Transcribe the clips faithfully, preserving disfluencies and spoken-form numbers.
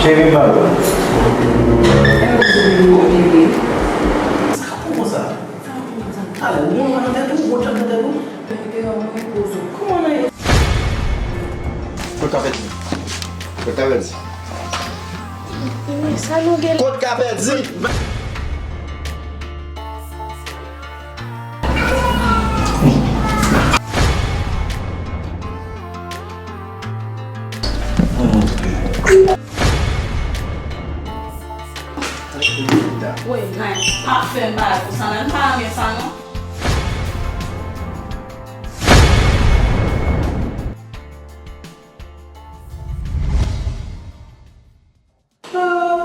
Cheri, m pale. Sa ka pran konsa? Talè, ou gen yon nan tèt ou, ou gon chat nan tèt ou? Kòman nan? Kot ka pèdi? Kot ka pèdi? Sa nou gen? Kot ka pèdi? Woy, Brian, pa fè m bagay konsa non, m pa renmen sa non. Ah,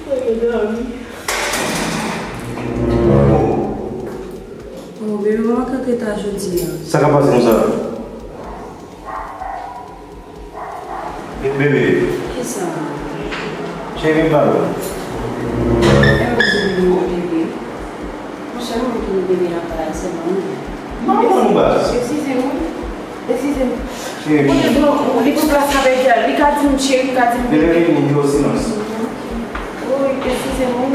mwen dòmi. Oh, bebe, mwen manke antre ta jodi a. Sa k ap pase konsa? Be-, bebe. Kisa? Cheri, m pale. Monchè, nou ki bebe nan kay la, se manman. Manman nou ba. Eskize m, wi. Eskize m. Cheri. Kote blan, li pran plas avèk li, li ka di m cheri, li ka di m bebe. Bebe, vini, yo, silans. Wi, eskize m, wi.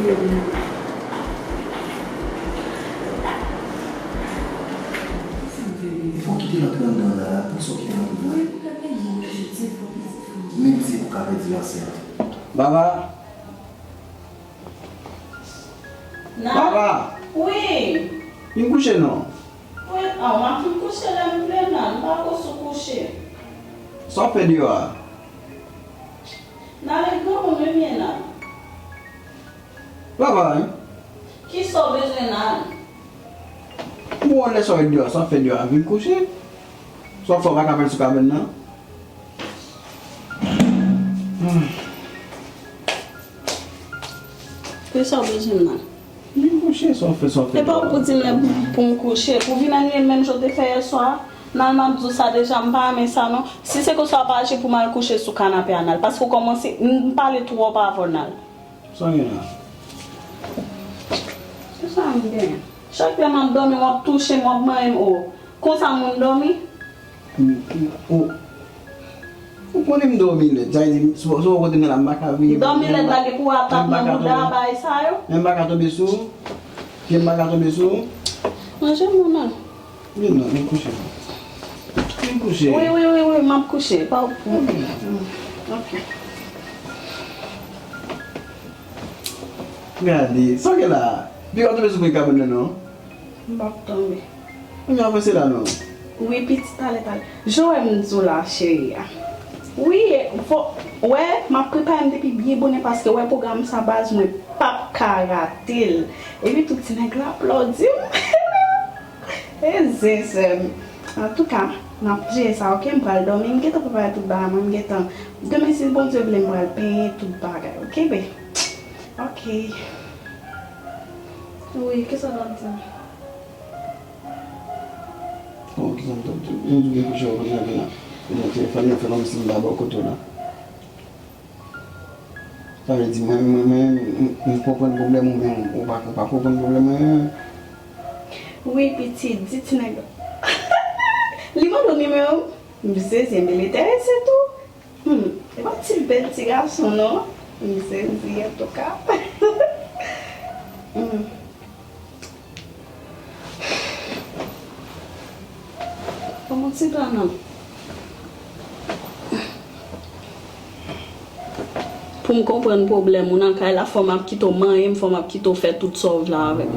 Wi, wi. Fò w kite l antre anndan la, pou sa w kite l antre la. Men di pou ka pèdi ansent. Baba! Nan? Baba! Wi! Vin kouche non. Wi, a, w ap vin kouche lè m vle nan, m pa ko sou kouche. Sa w ap fè deyò a? Nan, e granmoun wi m ye nan. Baba, wi. Kisa w bezwen nan? Bon, lè sa w ret deyò, sa w ap fè deyò a, vin kouche. Sa w ap fè, w pa ka fè l sou kabann nan. Kisa w bezwen nan? Vin kouche, sa w ap fè, sa w ap fè deyò a. E pa w pou di m lè pou m kouche, pou vin anniye m menm jan w te fè yè swa. Nan, m ap di w sa deja, m pa renmen sa non. Si se konsa w pa aji pou m al kouche sou kanape a, n al, paske w kòmanse, m, m pale twòp avè w, n al. Sa w gen la? Se sa m gen. Chak lè m ap dòmi, w ap touche m, w ap manyen m, o. Konsa moun dòmi? M, m, o. Ou konnen m dòmi lèd. Sa vle di, si w, si w kote m nan la, m pa ka vini. Dòmi lèd la gen pou w ap tap nan bouda, bagay sa yo. Men m pa ka tonbe sou ou. Pye m pa ka tonbe sou ou. Manje m non. Vin non, vin kouche. Vin kouche. Wi, wi, wi, wi, m ap kouche. Pa w. Ok. Gade, sa w gen la? Pi w ap tonbe sou mwen kabann nan non. M p ap tonbe. Kounya avanse la non. Wi, pitit, talè, talè. Jan w wè m di w la, cheri a. Wi, fò, wè, m ap prepare m depi byen bonè paske wè pwogram sa baz mwen p ap ka rate l. Epi tout ti nèg la aplodi m. E zen sè m. Antouka, n ap jere sa, oke? M pral dòmi, m gentan prepare tout bagay mwen, m gentan. Demen, si Bondye vle, m pral penyen tout bagay, oke, be? Oke. Wi, kisa w t ap di m? Bon, kisa m t ap di w? Mwen di w gen kouche w konn nan telefòn nan, fè kòmsi m pa bò kote w la. Sa vle di mwen, mwen, mwen, m, m konprann pwoblèm ou, men ou pa, ou pa konprann pwoblèm mwen menm. Wi, pitit, di ti nèg la. Li mande w nimewo m. M sezi, men l enterese tou. Hmm, e pa ti bèl ti gason, non. M sezi, antouka. Hmm. Ban m yon ti tan non. Pou m konprann pwoblèm ou nan kay la, fò m ap kite w manyen m, fò m ap kite w fè tout sa w vle avè m.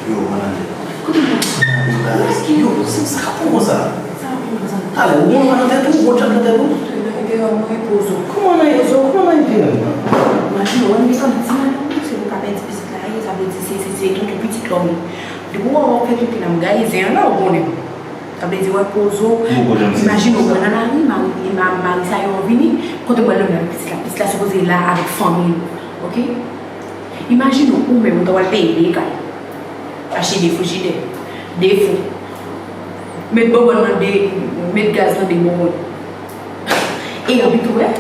Yo, manager. Kote w pran ti nèg la? Yo, sa, sa k ap pran konsa? Sa k ap pran konsa? Talè, ou gen yon nan tèt ou, ou gon chat nan tèt ou? Deyò, mwen repoze w. Kòman nan repoze w? Kòman nan repoze w? Imajine w, wè m desann ti madanm, se pou ka pèdi pitit la ye, sa vle di se, se, se tonton pitit lòm. Depi w wè w ap fè pipi nan m gaye zen an la, ou konnen. Sa vle di, wè, poze w. Imajine w pran nan lari, mari, ma-, mari sa yo vini, kote w pral nan pitit la? Pitit la sipoze la avèk fanmi l, oke? Imajine w, ou menm, ou ta pral peye de kay, achte de frijidè, de fou, met bonbòn nan de, met gaz nan de bonbòn. E anpi tou, wè,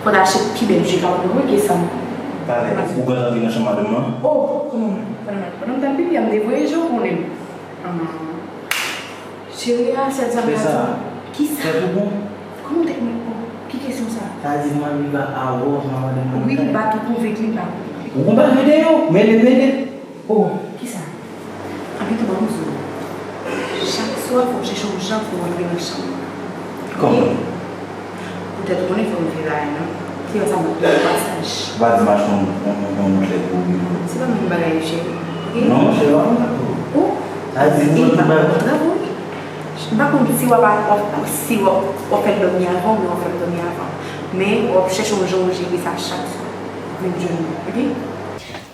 fò w ta achte pi bèl je ka w wi ke sa. Talè, ou pral antre nan chanm madanm nan? Oh, kòman? Pandan m, pandan m t ap pipi a, m te voye je w konnen. Ah. Cheri a, sèl sa m ka di w. Kisa? Tèt ou bon? Kòman tèt mwen bon? Ki kesyon sa? Sa di mwen li pa avè w, mwen mande mwen. Wi, m pa tou konvenki, m pa konvenki. Ou konn pa mande yo, mele, mele. Oh. Kisa? Anpito ban m di w. Chak swa, fò w chèche yon jan pou w antre nan chanm. Kòman? Poutèt ou konnen fò m viv la, non? Se yon sa mwen pran pasaj. Ou pa di m achte yon, yon, yon, yon montè pou ou, wi. Se pa menm bagay, cheri. Ok? Non, cheri, pa konn sa tou. Oh? Sa di mwen tout bagay. Travay, wi. M pa konn si w ap, w ap, si w ap, w ap fè l dòmi avan, oubyen w ap fè l dòmi avan. Men, w ap chèche yon jan w jere sa chak swa. Vin jwenn mwen, ok?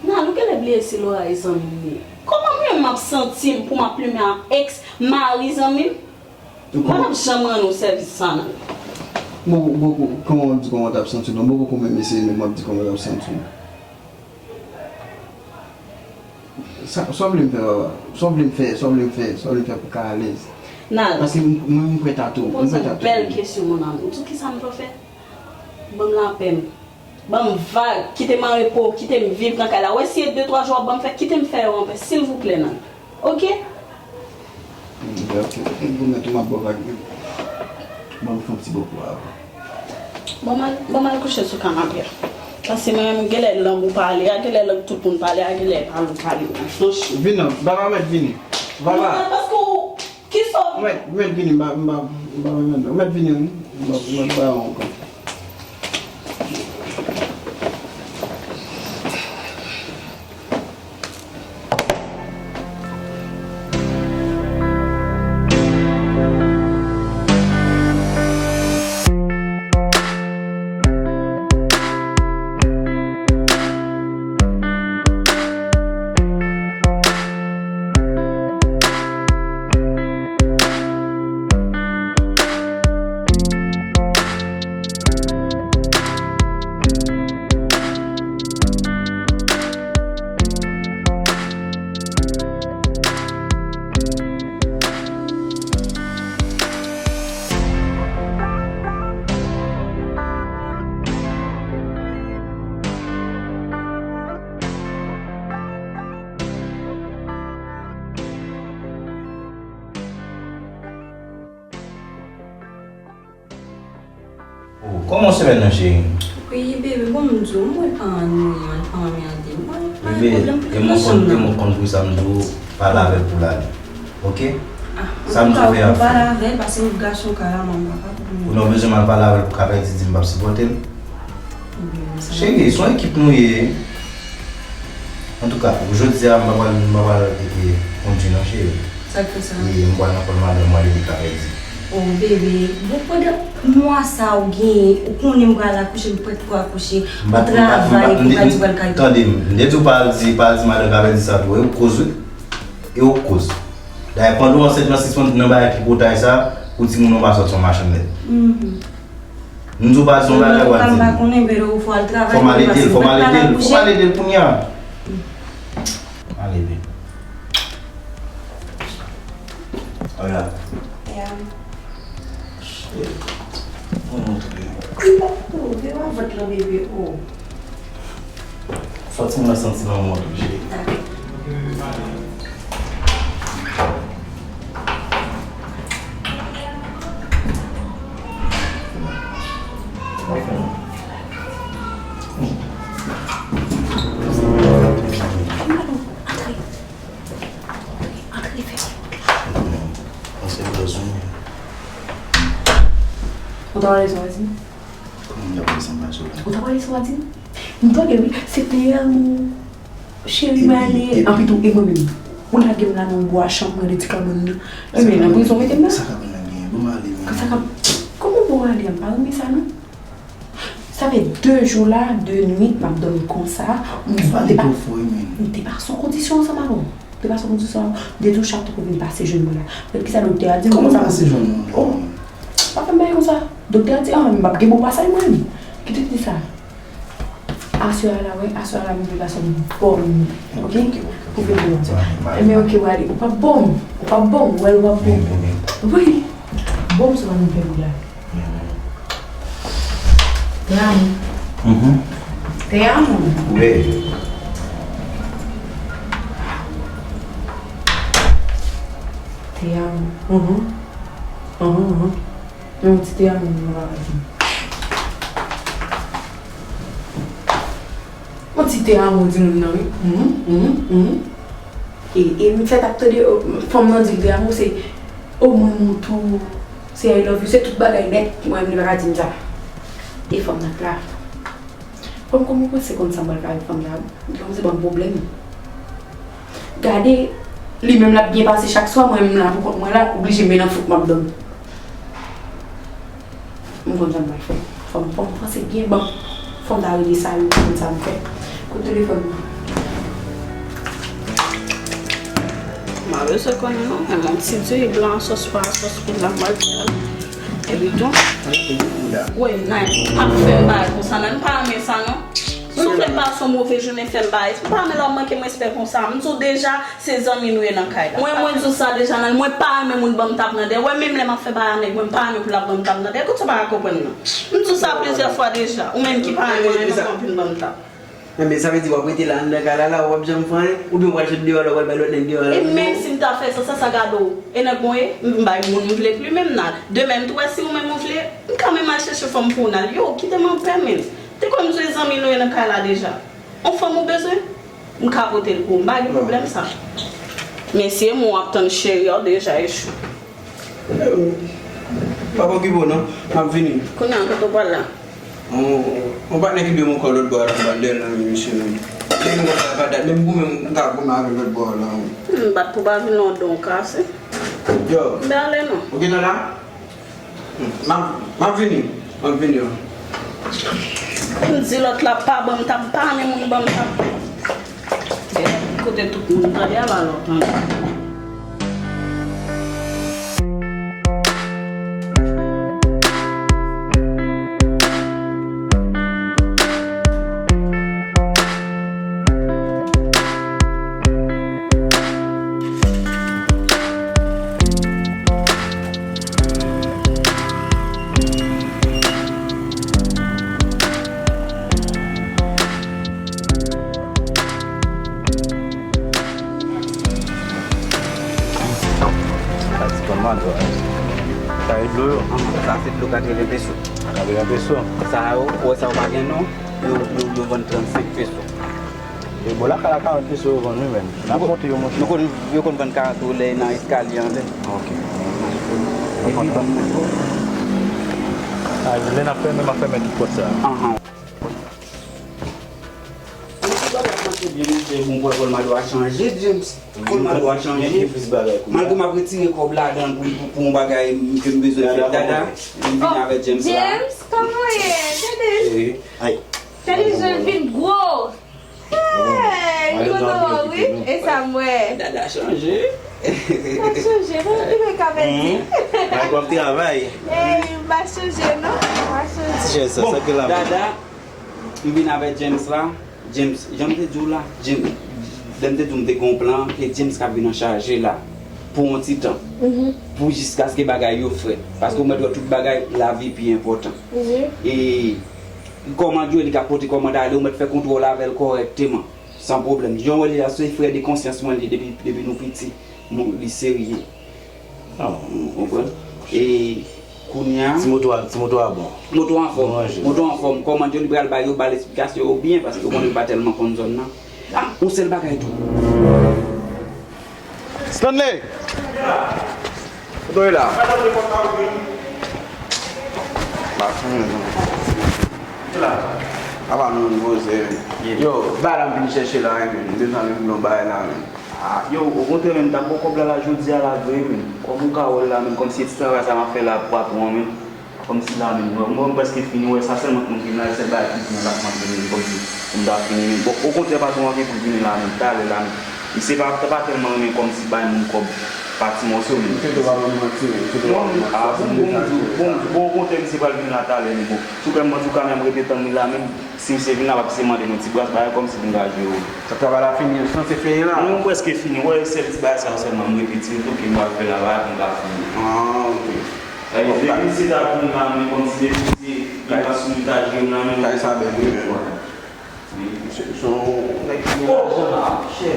Nan, ou genlè bliye se Laura e zanmi m li ye. Kòman mwen menm m ap santi m pou m ap plimen a ex mari zanmi m? Mwen p ap janm rann ou sèvis sa, nan. Bon, bon, bon, kòman w ap di kòman w t ap santi w? Non, m poko konn menm eseye, men m ap di kòman w t ap santi w. Sa, sa w vle m fè, papa? Sa w vle m fè, sa w vle m fè, sa w vle m fè pou w ka alèz? Nal. Paske m, mwen, m prèt a tou, m prèt a tou. Ou poze yon bèl kesyon, mon amour. Ou di kisa m dwe fè? Ban m lapè m. Ban m vag, kite m an repo, kite m viv nan kay la. Ou wè si e de twa jou w ap ban m fè, kite m fè yo anpè, silvouplè, Nal. Ok? Hmm, ok. M pwomèt ou m ap ba w vag menm. Ban m fè yon ti bò pou w avan. Ban m al, ban m al kouche sou kanape a. Paske mwen menm, genlè lang ou pale a, genlè lang tout moun pale a, genlè e pale ou pale, wi, franchman. Vini, papa mèt vini. Papa. Non, paske ou, kisa w. Mèt, mèt vini, m pa, m pa, m pa, mèt vini, wi. M pa, m pa ba w ankò. Oh, kòman semèn nan, cheri? Wi, bebe, bon, m di w, mwen pa annuiyan, l pa anmède m. Mwen pa gen pwoblèm pou li pran chanm nan. Bebe, e mwen konn, e mwen konn pou sa m di w, pale avè l pou l ale. Ok? Ah, sa m di w fè a fè. Ou pale avè l, paske m gason kay la, mwen pa ka pou mwen. Ou nan bezwen m al pale avè l pou ka pèdi di m p ap sipòte l? Cheri, se yon ekip nou ye. Antouka, jodi a, m pa pral, m pa pral, e, e, kondui non, cheri. Sa k fè sa? E, m pral nan kòl madanm mwen, li ka pèdi. Oh, bebe, bon, pandan mwa sa ou genyen, ou konnen m pral akouche, m prèt pou akouche, ou travay, ou pa di w pral kay. Tande m, m te di w pa al di, pa al di madanm ka pèdi sa tou, e ou k koz, wi. E ou k koz. Dayè, pandan w ansent nan sispann nan bagay tripotay sa, pou timoun ou pa sòti yon machann lèt. M di w pa di yon bagay, w ap di m. Fò m al ede l, fò m al ede l, fò m al ede l kounye a. M al ede l. Oya. Shit. Mwen montre. Li pa pou, li pa vant lan, bebe, oh. Fò timoun nan santi lanmou an tou, cheri. Ou ta pale sou Adin? Kòman m ta pale sou Adin? Ou ta pale sou Adin? M tande wi, se tèlman cheri m ale. Anpi tou, e mwen menm. Ou lage m la nan yon bwa chanm, pran de ti kabann nan. Ebyen, nan prizon mete m la. Sa kabann nan genyen? Bon, m ale, men. Sa ka, kòman bon ale a? M pa renmen sa, non. Sa fè de jou la, de nwit, m ap dòmi konsa. M te pa, m te pa sou kondisyon ansanm avè w. M te pa sou kondisyon avè w. De jou chak tou pou vin pase jwenn mwen la. Gad kisa doktè a di m konsa. Kòman pase jwenn mwen la? Oh, pa fè m bagay konsa. Doktè a di, ah, m ap gen bon pasaj mwen menm. Kite m di sa. Aswè a la, wè, aswè a la, m vle pase yon bòn, ok? Pou fè bon aswè. Ebyen, ok, w ale. Ou p ap bon, ou p ap bon, ou wè, ou p ap bon. Wi. Bon, se pa nou fè pou la. Te amo. Te amo. Wi. Te Te amo. Mhm. Mhm, mhm. Men yon ti te amo, nou pa di. Yon ti te amo di moun nan, wi. Mhm, mhm, mhm. E, e m fèt ap tande, o, fanm nan di l te amo, se, o, mwen, mwen tou, se I love you, se tout bagay nèt, mwen, li pa ka di m sa. E fanm nan t la. Fanm, kòman w panse konn sa m pral fè avèk fanm nan? Li kòmanse ban m pwoblèm. Gade, li menm l ap byen pase chak swa, mwen menm la pou kont mwen la, oblije men nan fout m ap dòmi. M konn sa m pral fè. Fò m, fò m panse byen, bon. Fò m ta regle sa, wi, m konn sa m fè. Kote telefòn nan? M pa bezwen konnen non, men yon ti diri blan, sòs pwa, sòs poud la, m pral fè. Epi tou, woy, nan, pa fè m bagay konsa, nan, m pa renmen sa, non. Si w vle m pase yon move jounen, fè m bagay. M pa renmen lè w manke m respè konsa. M di w deja, se zanmi nou ye nan kay la. Mwen, mwen di w sa deja, nan, mwen pa renmen moun ban m tap nan dèyè. Wè, menm lè m ap fè bagay a nèg mwen, m pa renmen pou l ap ban m tap nan dèyè. Kote w pa ka konprann, non? M di w sa plizyè fwa deja. Ou menm ki pa renmen nèg mwen vin ban m tap. Enben, sa vle di w ap rete la anndan kay la, la, w p ap janm fè anyen? Oubyen w pral sot deyò la, w pral bay lòt nèg deyò la? E menm si m ta fè sa, sa, sa gade w? E nèg mwen ye? M bay moun m vle pli menm nan. Demen, m tou wè si ou menm ou vle, m ka menm al chèche fanm pou w nan. Yo, kite m anpè, menm. Te kwè m di w e zanmi nou ye nan kay la deja. On fanm ou bezwen? M ka pote l pou ou. M pa gen pwoblèm sa. Mesye, mwen w ap tann cheri a w deja echwe. Eh, pa okipe w non, m ap vini. Kounye a, kote w pral la? On, on patnè ki dwe mwen kò lòt bò a la, m pral dèyè l nan men misye menm. Depi m wè sa pa dat, menm goumen m ka goumen avè l lòt bò a la. M bat pou pa vin nan don kase. Yo. M ale non. Ou gentan la? M ap, m ap vini. M ap vini, wi. M di lòt la pa ban m tap, pa renmen moun ban m tap. E kote tout moun tande a ba lòt tande. Sa ti kòmando a. Sa e dlo yo. Sa se dlo katreven peso. Katreven peso. Sa yo, ou wè sa yo pa gen non. Yo, yo, yo vann trannsenk peso. E bon, lakay la karant peso yo vann wi, men. N ap monte yo, monchè. Yo konn, yo konn vann karant yo lè nan eskalye anlè. Ok. Epi, a, lè n ap fèmen, m ap fèmen tout pòt sa. Ahan. Ou di bagay mache byen, mesye, bon, pòl, pòl mado a chanje, James. Pòl mado a chanje. Gen plis bagay kounye a. Malgre m ap retire kòb ladan l pou, pou, pou yon bagay ke m bezwen fè. Dada, m vini avèk James la. James, kòman w ye? Tande. Tande, jan l vin gwo. Hey, m kontan wè w wi. E sa m wè. Dada chanje. Sa chanje, mwen vin wè ka pèdi. Mwen konn travay. Hey, m pa chanje non. M pa chanje. Chè sa, sa ke la. Dada, m vin avèk James la. James, jan m te di w la, James, lè m te di w m te gen yon plan, e James k ap vin an chaje la. Pou yon ti tan. Pou jiskaske bagay yo frèt. Paske ou mèt wè tout bagay, lavi pi enpòtan. E Kòman Johnny ka pote kòmand ale, ou mèt fè kontwòl avè l kòrèkteman, san pwoblèm. Jan w wè li la, se frè de konsyans mwen li depi, depi nou piti. Li serye. Ou konprann? E kounye a. Ti moto a, ti moto a bon. Moto anfòm. Moto anfòm. Kòmand Johnny pral ba yo, ba l esplikasyon yo byen, paske yo konnen m pa tèlman konn zòn nan. Ah, yon sèl bagay tou. Stanley! Kote w ye la? Apa nou poze. Yo, ba la m vin chèche la, wi, men. M bezwen regle yon bagay la, men. Ah, yo, okontrè, men, m t ap ba w kòb la, la, jodi a, la, vre, men. Kòm ou ka wè l la, men, kòmsi e ti travay sa m ap fè la pou patwon an, men. Kòmsi la menm, mwen, mwen, mwen prèske fini, wè, sa sèlman k manke m la, sèl bagay ki di nan lap manke m, kòmsi pou m ta fini menm. Bon, okontrè, patwon an gen pou l vini la menm, talè la menm. Misye pa, pa tèlman renmen kòmsi bay moun kòb pa ti mòso menm. Misye tou pa ban m manti, misye tou pa ban m manti. Non, a, bon, bon, bon, bon, okontrè, misye pral vini la talè, men bon. Si w kwè m manti, ou ka menm rete tann li la menm. Si misye vin la, w ap eseye mande nou ti bras bagay kòmsi pou n ka jere w. Sa travay la fini, san se fini la? Non, mwen prèske fini, wè, sèl ti bagay sa yo sèlman, m repetire tou, ke m pral fè la, bagay pou n ka fini. Ah, ok. Depi misye ta vini la, men kòmsi depi misye gen pasyon li ta jere m la, men. Kay sa bèl wi, men. Wi. Misye se yon nèg ki gen lajan. Oh, chè.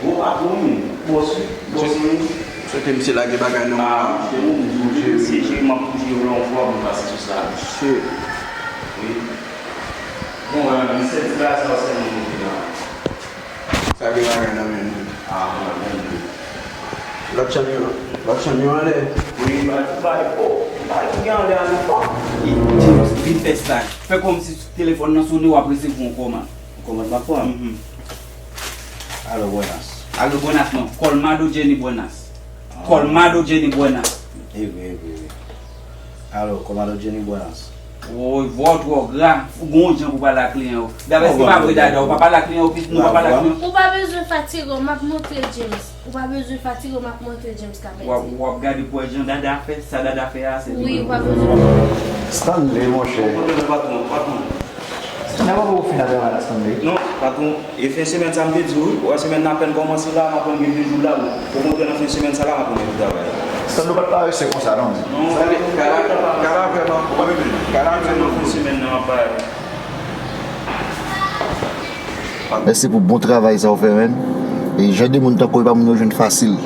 Gwo patwon, men. Bòs wi. Bòs, men. Swete misye lage bagay nan men. Ah, monchè, ou, ou, ou, si, si, m ap toujou yon fwa pou pase sou sa. Shit. Wi. Bon, euh, misye di la, sa, se yon moun ki la. Sa gen bagay nan men li. Ah, bon, bon, bon. Lòt chanm yo, lòt chanm yo anlè. Wi, ba, ba, oh, ba, ki gen anlè a, non? E, James, vin fè sa. Fè kòmsi telefòn nan sonnen, w ap resevwa yon kòmand. Yon kòmand m ap pran? Mhm. Alo, buenas. Alo, buenas, non. Colmado Jenny Buenas. Ah. Colmado Jenny Buenas. E vre, e vre, e vre. Alo, Colmado Jenny Buenas. Woy, vwa w twò gra. Ou gon jan pou pale ak kliyan yo. Dapre si pa vre, Dada, ou pa pale ak kliyan yo, ou pa pale ak kliyan yo. Ou pa bezwen fatige w, m ap montre James. Ou pa bezwen fatige w, m ap montre James kapèdi. W ap, w ap gade pou wè jan Dada fè, sa Dada fè a, se li menm. Wi, ou pa bezwen. Stanley, monchè. Ou konprann, patwon, patwon. Stanley, w ap fin travay la, Stanley? Non, patwon, e fen semèn sa m te di w, wi. Ou wè semèn nan apèn kòmanse la, m aprann gen de jou la, wi. Okontrè, nan fen semèn sa la, m aprann gen travay. Stanley, ou pa t parese konsa, non, men. Non, kala, kala vrèman, kala vrèman fen semèn nan, m ap bay. Mèsi pou bon travay sa w fè, menn. E jan de moun tankou w, e pa moun yo jwenn fasil.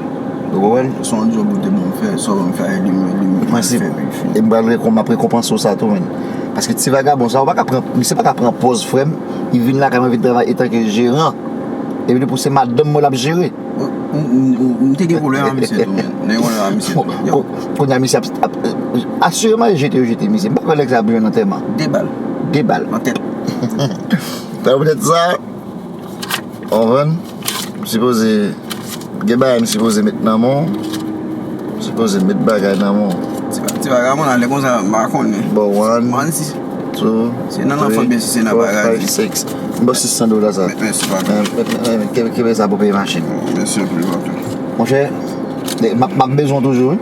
Ou konprann? Se yon djòb ou te ban m fè, sa w ban m fè a, li m, li m fè, li m fini. E m pral rekon-, m ap rekonpanse w sa tou, menn. Paske ti vagabon sa, ou pa ka pran, misye pa ka pran pòz frè m, li vin lakay mwen vin travay etanke jeran. Epi li pou se madanm mwen l ap jere. M, m, m, m te gen pwoblèm ak misye tou, menn. M te gen pwoblèm ak misye tou. Yo. Ko-, kounye a misye ap, ap, asireman yo jete, yo jete misye. M pa kwè nèg sa ap jwenn antèman. De bal. De bal. Nan tèt. Sa poutèt sa, w konprann? M sipoze gen bagay m sipoze met nan men w. M sipoze met bagay nan men w. Ti, ti vagabon la, lè konsa, m pa konnen. Bon, one, two, three, four, five, six. M ba w sis san dola sa. Mèsi, patwon. Kenbe, kenbe sa pou peye machin. Mèsi anpil, patwon. Monchè, m ap, m ap bezwen w toujou, wi.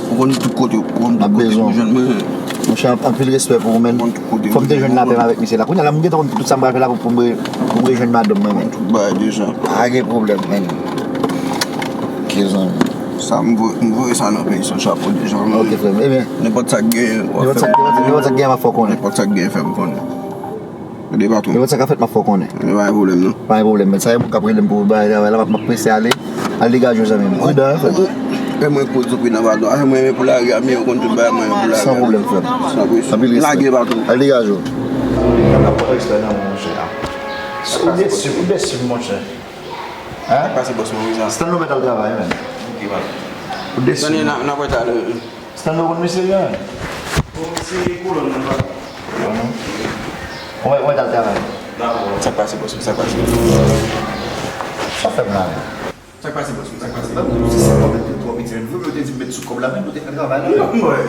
Ou konn tout kote, ou konn tout kote pou jwenn mwen. Monchè, anpil respè pou ou, menn. Fò m te jwenn lapè m avèk misye la. Kounye a la, m gentan konn tout sa m pral fè la pou, pou m re-, pou m rejwenn madanm mwen, menn. Tout bagay deja. Pa gen pwoblèm, menn. Ok, zanmi. Sa, m voye, m voye sa nan peyi san chapo deja, menn. Ok, frè m. Ebyen. Nenpòt sa k genyen, w ap fè. Nenpòt sa k genyen, m ap fè w konnen. Nenpòt sa k genyen, fè m konnen. Gade, patwon. Nenpòt sa k ap fèt, m ap fè w konnen. Pa gen pwoblèm, non. Pa gen pwoblèm, menn. Sa e moun k ap rele m pou bagay travay la, m ap, m ap prese ale. Al degaje w, zanmi m. Pridan, frè m. E mwen k pwodui nan bato a. E mwen menm pou lari a, men yo konn tout bagay mwen menm pou lari a. San pwoblèm, frè m. San presyon. Anpil respè. Lage bato. Al degaje w. Sa ka pran respè nan mwen, monchè. Ou desi, ou desi, monchè. Hein? Pase bòs mwen, wi, sa. Stanley mèt al travay, menn. Ok, pa. Ou desi. Stanley, n a, n a wè talè. Stanley, ou konn misye, menn? Bon, se kolòn nan, pa. Ou mèt, ou mèt al travay. Dakò. Sa k pase, bòs mwen? Sa k pase? Sa w fè m la, menn? Sa k pase, bòs mwen? Sa k pase? Ban m di se senkant mil te twò piti, menn. Vre, vre, ou te di m met sou kòb la, menn, ou te fè travay la, menn. Mwen.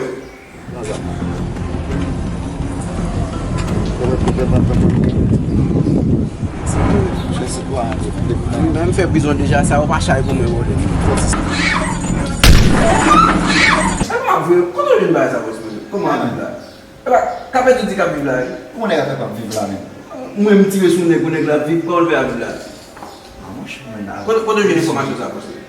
Menm fè prizon deja, sa yo pa chay pou mwen, bòdè. Sa pa vre, kote w jwenn bagay sa, bòs mwen? Kòman ap viv la? Epa, kapèdi di k ap viv la, wi. Kòman nèg ap fè p ap viv la menm? Mwen, m tire sou nèg, pou nèg la viv, kòman l fè ap viv la? Ah, monchè, mwen la. Kote, kote w jwenn enfòmasyon sa, bòs mwen?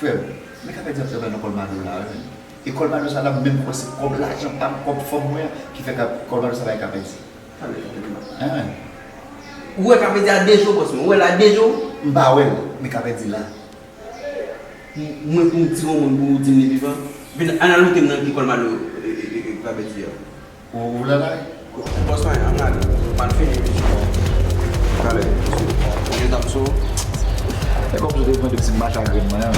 Frè m, men kapèdi ap travay nan Colmado la, wi. E Colmado sa la, m menm kwè se kòb lajan pa m, kòb fanm mwen an, ki fè ka, Colmado sa bay kapèdi. Talè, talè, talè. Hein? Ou wè kapèdi a de jou, bòs mwen? Ou wè l a de jou? M pa wè l, men kapèdi la. M-, mwen pou m tire yon moun pou ou di m li vivan? Vin, ann al montre m nan ki Colmado, e, e, e, e, kapèdi a. Ou, ou vle la? Bòs mwen, ann ale. M al fini misyon. Talè, mesye. Mwen gentan sou. E kòm si w te mande si m pa chagren mwen, hein.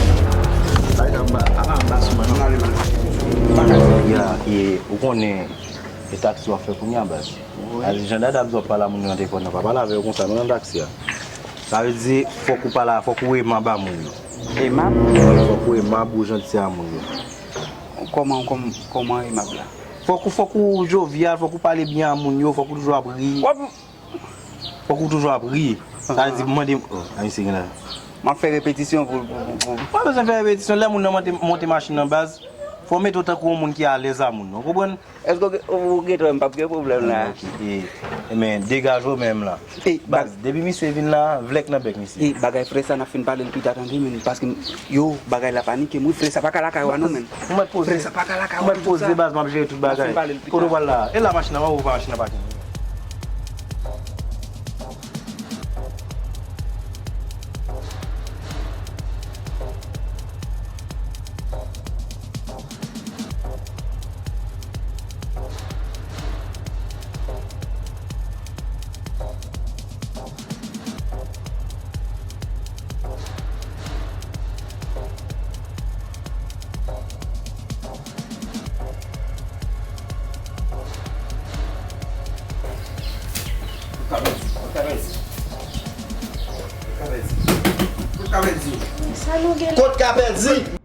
Bagay sa m pa, apa m pa sou mwen, non. Ann ale, m al fini misyon. M pa ka di. Ya, e, ou konnen, e taksi w ap fè kounye a, baz. Wi. A di jan Dada ap di w ap pale a moun yo nan telefòn nan, pa pale avè yo konsa, non, nan taksi a. Sa vle di, fòk ou pale, fòk ou emab a moun yo. Emab? Fòk ou emab, ou janti a moun yo. Kòman, kòm-, kòman emab la? Fòk ou, fòk ou jovyal, fòk ou pale byen a moun yo, fòk ou toujou ap ri. W ap Fòk ou toujou ap ri. Sa vle di, mande, oh, ayisyen gen la. M ap fè repetisyon pou, pou, pou, pou. Pa bezwen fè repetisyon. Lè moun nan monte, monte machin nan, baz, fò w mete w tankou yon moun ki alèz a moun nan. Ou konprann? Èske w, ou gentan wè m p ap gen pwoblèm la? Ok, e, e, men, degaje w menm la. Ey, baz, depi misye vin la, vlèk nan bèk misye. Ey, bagay frè sa, n ap fin pale l pita, tande, men, paske m, yo, bagay la panike m, wi, frè sa pa ka lakay ou a non, men. Ou mèt poze. Frè sa pa ka lakay ou a, ou mèt poze, baz, m ap jere tout bagay. N ap fin pale l pita. Kote w pral la? E la machin nan, m ap ouvri machin nan pakin. Ka pèdi, ka pèdi. Ka pèdi. Ka pèdi. Sa nou gen? Kot ka pèdi?